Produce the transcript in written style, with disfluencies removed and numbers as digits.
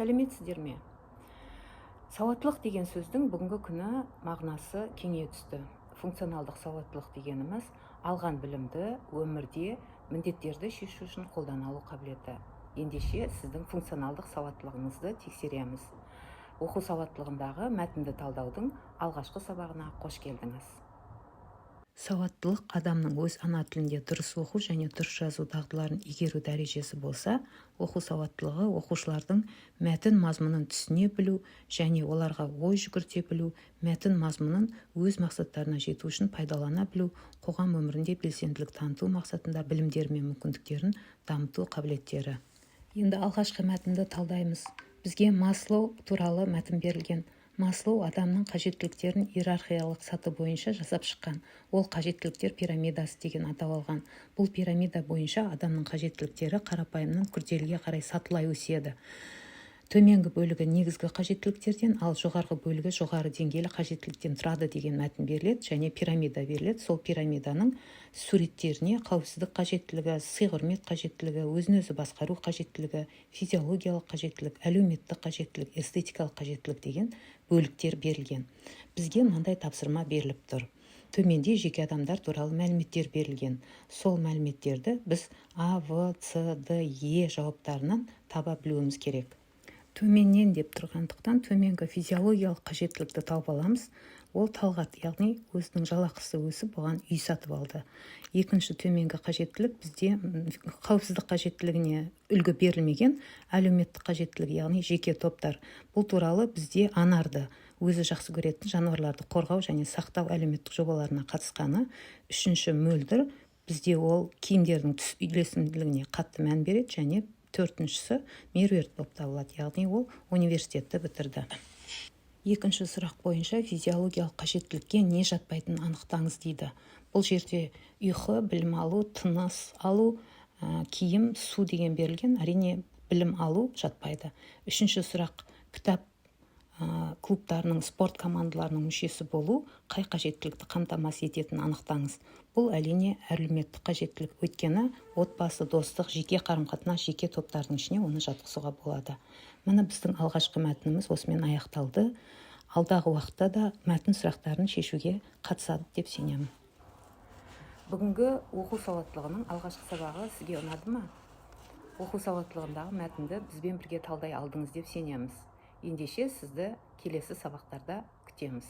Сәлеметсіздер ме? Сауаттылық деген сөздің бүгінгі күні мағынасы кеңейе түсті. Функционалдық сауаттылық дегеніміз – алған білімді өмірде міндеттерді шешу үшін қолдана алу қабілеті. Ендеше, сіздің функционалдық сауаттылығыңызды тексереміз. Оқу сауаттылығындағы мәтінді талдаудың алғашқы сабағына қош келдіңіз. Сауаттылық адамның өз ана тілінде дұрыс оқу және дұрыс жазу дағдыларын игеру дәрежесі болса, оқу сауаттылығы оқушылардың мәтін мазмұнын түсіне білу және оларға ой жүгірте білу, мәтін мазмұнын өз мақсаттарына жету үшін пайдалана білу, қоғам өмірінде белсенділік таныту мақсатында білімдері мен мүмкіндіктерін дамыту қабілеттері. Енді алғашқы мәтінді талдаймыз. Бізге Маслоу туралы мәтін берілген. Маслоу адамның қажеттіліктерін иерархиялық саты бойынша жасап шыққан. Ол қажеттіліктер пирамидасы деген атау алған. Бұл пирамида бойынша адамның қажеттіліктері қарапайымнан күрделіге қарай сатылай өседі. Төменгі бөлігі негізгі қажеттіліктерден, ал жоғарғы бөлігі жоғары деңгейлі қажеттіліктен тұрады деген мәтін беріледі және пирамида беріледі. Сол пирамиданың суреттеріне қауіпсіздік қажеттілігі, сый құрмет қажеттілігі, өзін өзі басқару қажеттілігі, физиологиялық қажеттілік, әлеуметтік қажеттілік, эстетикалық қажеттілік деген бөліктер берілген. Бізге мынандай тапсырма беріліп тұр: төменде жеке адамдар туралы мәліметтер берілген. Сол мәліметтерді біз А, В, С, Д, Е жауаптарынан таба білуіміз керек. Төменнен деп тұрғандықтан, төменгі физиологиялық қажеттілікті тауып аламыз. Ол Талғат, яғни өзінің жалақысы өсіп, оған үй сатып алды. Екінші төменгі қажеттілік бізде қауіпсіздік қажеттілігіне үлгі берілмеген. Әлеуметтік қажеттілік, яғни жеке топтар. Бұл туралы бізде Анарды өзі жақсы көретін жануарларды қорғау және сақтау әлеуметтік жобаларына қатысқаны. Үшінші Мөлдір, бізде ол киімдердің түс үйлесімділігіне қатты мән береді. Және төртіншісі Меруерт болып табылады, яғни ол университетті бітірді. Екінші сұрақ бойынша физиологиялық қажеттілікке не жатпайтынын анықтаңыз дейді. Бұл жерде ұйқы, білім алу, тыныс алу, киім, су деген берілген. Әрине, білім алу жатпайды. Үшінші сұрақ: кітап клубтарының, спорт командаларының мүшесі болу қай қажеттілікті қамтамасыз ететінін анықтаңыз. Бұл, әрине, әлеуметтік қажеттілік, өйткені отбасы, достық, жеке қарым қатынас, жеке топтардың ішіне оны жатқызуға болады. Міне, біздің алғашқы мәтініміз осымен аяқталды. Алдағы уақытта да мәтін сұрақтарын шешуге қатысады деп сенемін. Бүгінгі оқу сауаттылығының алғашқы сабағы сізге ұнады ма? Оқу сауаттылығындағы мәтінді бізбен бірге талдай алдыңыз деп сенеміз. Ендеше, сізді келесі сабақтарда күтеміз.